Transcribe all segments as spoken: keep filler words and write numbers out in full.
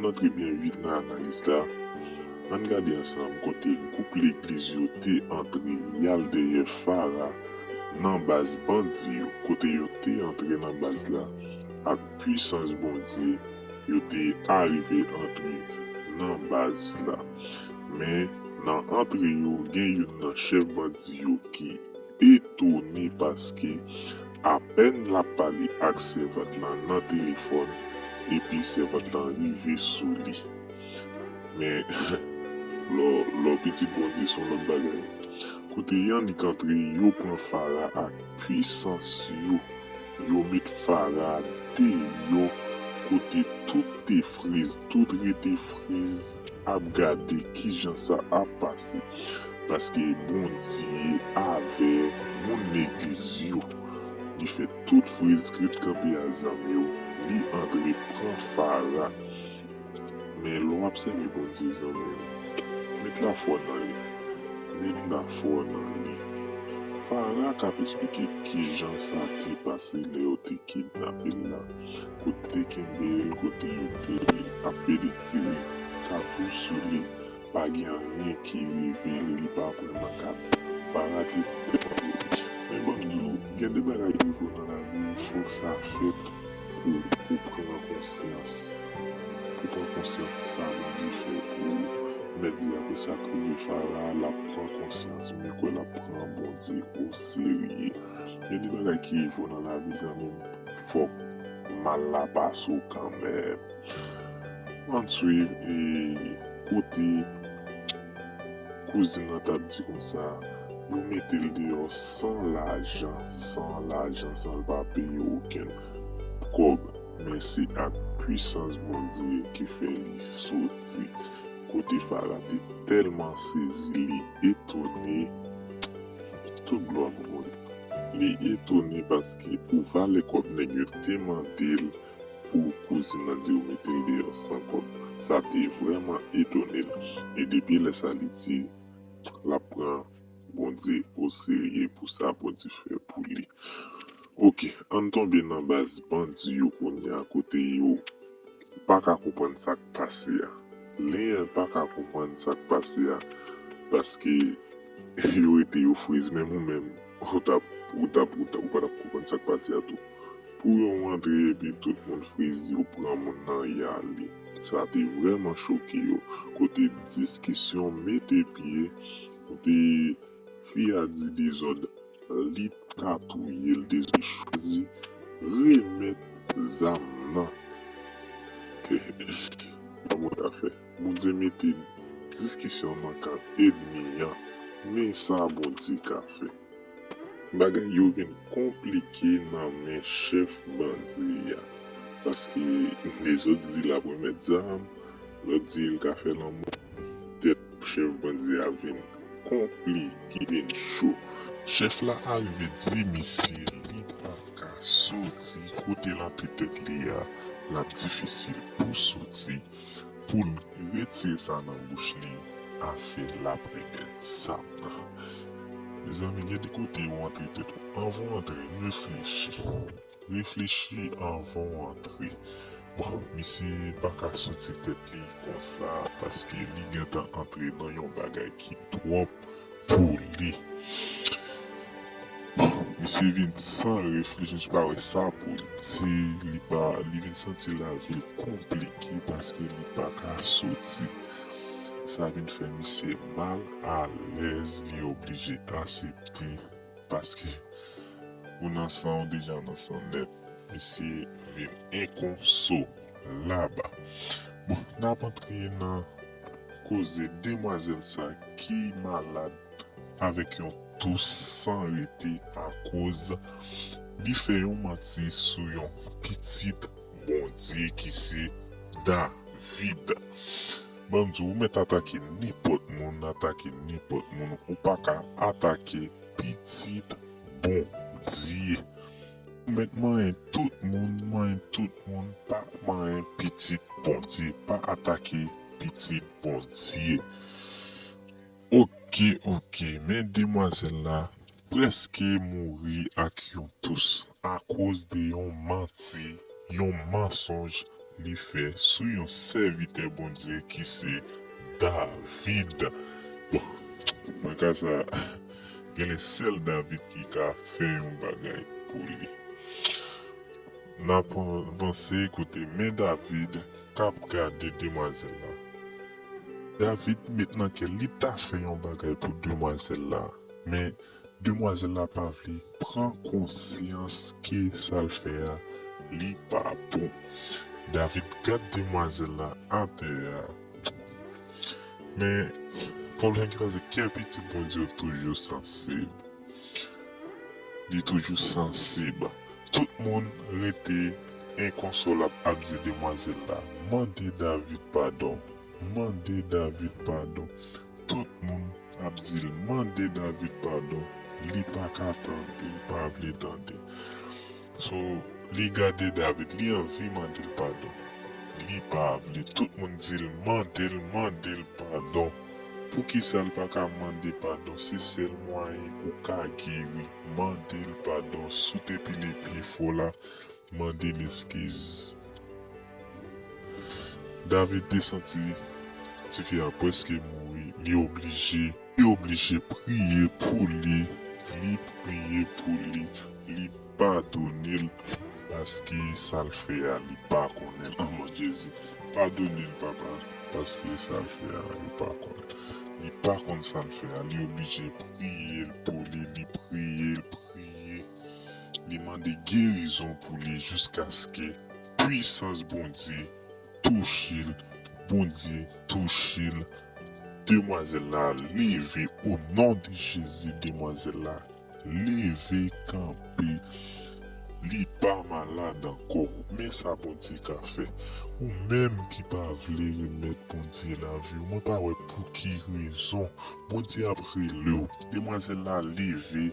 Antre byen vit nan analiz la. Ann gade ansanm kote gwoup legliz yo te antre y al dèyè Fara nan baz bandi yo, kote yo te antre nan baz la ak pwisans Bondye, yo te arive antre nan baz la. Men nan antre yo, gen youn nan chèf bandi yo ki etone paske apèn l ap pale ak sèvant lan nan telefòn, epi sèvant lan rive sou li. Men lè w pitit Bondye se yon lòt bagay. Kote y annik antre, yo pran Fara ak pwisans yo. Yo met Fara deyò kote tout te friz, tout rete friz ap gade kijan sa ap pase. Paske Bondye avè moun legliz yo. Li fè tout friz ki t kanpe a zam yo, li antre pran Fara. Men lè w ap sèvi Bondye, zanmi m, met lafwa w nan li. Met lafwa w nan li. Fara k ap esplike kijan sa te pase lè yo te kidnape l la. Kote kenbe l, kote yo te ap pede tire katouch sou li. Pa gen anyen ki rive l, li pa pran nan kat. Fara te tèlman. Men ban m di w, gen de bagay ki rive w nan lavi, fòk sa fèt pou, pou pran konsyans. Pou pran konsyans sa Bondye fè pou ou. Mèt di apre sa k rive Fara, l ap pran konsyans, men kwè l ap pran Bondye oserye. Gen de bagay ki rive w nan lavi, zanmi m, fòk mal la pase w kanmenm. Ann swiv, e, kote kouzin nan t ap di konsa, yo mete l deyò san lajan, san lajan, san l pa peye okenn kòb. Men se ak pwisans Bondye ki fè li soti. Kote Fara te tèlman sezi, li etone. Tout glwa pou Bondye. Li etone paske pou valè kòb nèg yo te mande l, pou kouzin nan di yo mete l deyò san kòb. Sa te vrèman etone l. E depi lè sa, li di l ap pran Bondye oserye pou sa Bondye fè pou li. Oke, ann tonbe nan baz bandi yo kounye a, kote yo pa ka konprann sa k pase a. Len pa ka konprann sa k pase a, paske yo rete yo friz, menm ou menm, ou t ap, ou t ap, ou t ap, ou pa t ap konprann sa k pase a tou. Pou yo rantre epi tout moun friz, yo pran moun nan y ale. Sa te vrèman choke yo. Kote diskisyon mete pye, kote fi a di Dezòd, li ka touye l, Dezòd chwazi remèt zam nan. Yon bon afè. Bondye mete diskisyon nan kan ènmi an. Men sa Bondye ka fè. Bagay yo vin konplike nan men chèf bandi a. Paske Dezòd di l ap remèt zam, lòt di l ka fè lanmò. Tèt chèf bandi a vin konplike, vin cho. Chèf la arive di misye li pa ka soti kote l antre tèt li a, l ap difisil pou soti, pou l retire sa nan bouch li, afè l ap remèt zam nan. Mezanmi, gen de kote ou antre tèt ou. Anvan w antre, reflechi. Reflechi anvan w antre. Bon, misye pa ka soti tèt li konsa, paske li gentan antre nan yon bagay ki twòp pou li. Misye vin san reflechi, misye pa wè sa pou l di, li pa, li vin santi lavi l konplike paske li pa ka soti. Sa vin fè misye mal alèz, li oblije aksepte, paske ou nan san, ou deja nan san nèt. Misye vin enkonsolab. Bon, n ap antre nan koze demwazèl sa ki malad avèk yon tous san rete akoz li fè yon manti sou yon pitit Bondye ki se David. Ban m di w, ou mèt atake nenpòt moun, atake nenpòt moun, ou pa ka atake pitit Bondye. Ou mèt manyen tout moun, manyen tout moun, pa manyen pitit Bondye, pa atake pitit Bondye. Oke, oke, men demwazèl la prèske mouri ak yon tous akoz de yon manti, yon mansonj li fè sou yon sèvitè Bondye ki se David. Bon, nan ka sa, genlè sèl David ki ka fè yon bagay pou li. N ap avanse kote men David k ap gade demwazèl la. David met nan kè li ta fè yon bagay pou demwazèl la, men demwazèl la pa vle pran konsyans ke sa l fè a, li pa bon. David gad demwazèl la atè a. Men, pwoblèm ki pase, kè pitit Bondye yo toujou sansib. Li toujou sansib. Tout moun rete enkonsolab ap di demwazèl la, mande David padon. Mande David padon. Tout moun ap di l, mande David padon. Li pa ka tande, li pa vle tande. So, li gade David, li anvi mande l padon. Li pa vle. Tout moun di l, mande l, mande l padon. Poukisa l pa ka mande padon? Se sèl mwayen ou ka geri. Mande l padon. Si w te pile pye fò la, mande l eskiz. David te santi tifi a prèske mouri, li oblije, li oblije priye pou li, li priye pou li, li padone l, paske sa l fè a, li pa konnen l. O non Jezi, padone l, papa, paske sa l fè a, li pa konnen. Li pa konn sa l fè a, li oblije priye l pou li, li priye l, priye. Li mande gerizon pou li jiskaske pwisans Bondye touche l. Bondye touche l. Demwazèl la leve o non de Jezi. Demwazèl la leve kanpe. Li pa malad ankò. Men sa Bondye ka fè. Ou menm ki pa vle remèt Bondye lavi w, mwen pa wè pou ki rezon Bondye ap rele w. Demwazèl la leve,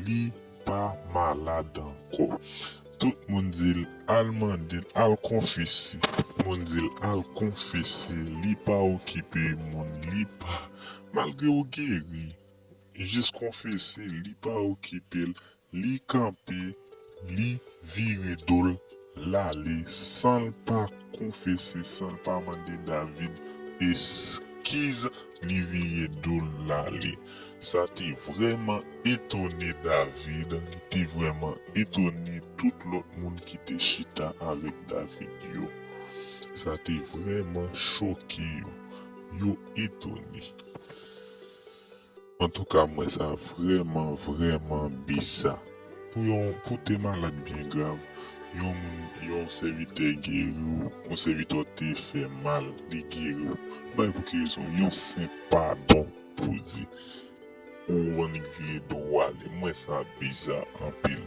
li pa malad ankò. Tout moun di l, al mande l, al konfese. Moun di l, al konfese, li pa okipe moun, li pa, malgre w geri, jis konfese, li pa okipe l, li kanpe, li vire do l, l ale, san l pa konfese, san l pa mande David eskiz, li vire do l, l ale. Sa te vrèman etone David, li te vrèman etone tout lòt moun ki te chita avèk David yo. Sa te vrèman choke yo. Yo etone. Antouka, m wè sa vrèman, vrèman biza. Pou yon, pou te malad byen grav, yon moun, yon sèvitè geri w, yon sèvitè w te fè mal, li geri w. Bay pou ki rezon? Yon senp padon pou di, ou annik vire do w ale. M wè sa biza anpil.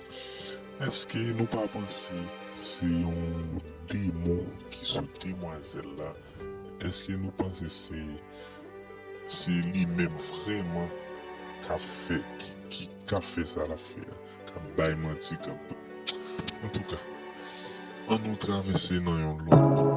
Èske nou pa panse se yon demon ki sou demwazèl la? Èske nou panse se, se li menm vrèman k ap fè, ki, ki, k ap fè sa l ap fè a, k ap bay manti, k ap, antouka, ann nou travèse nan yon lòt.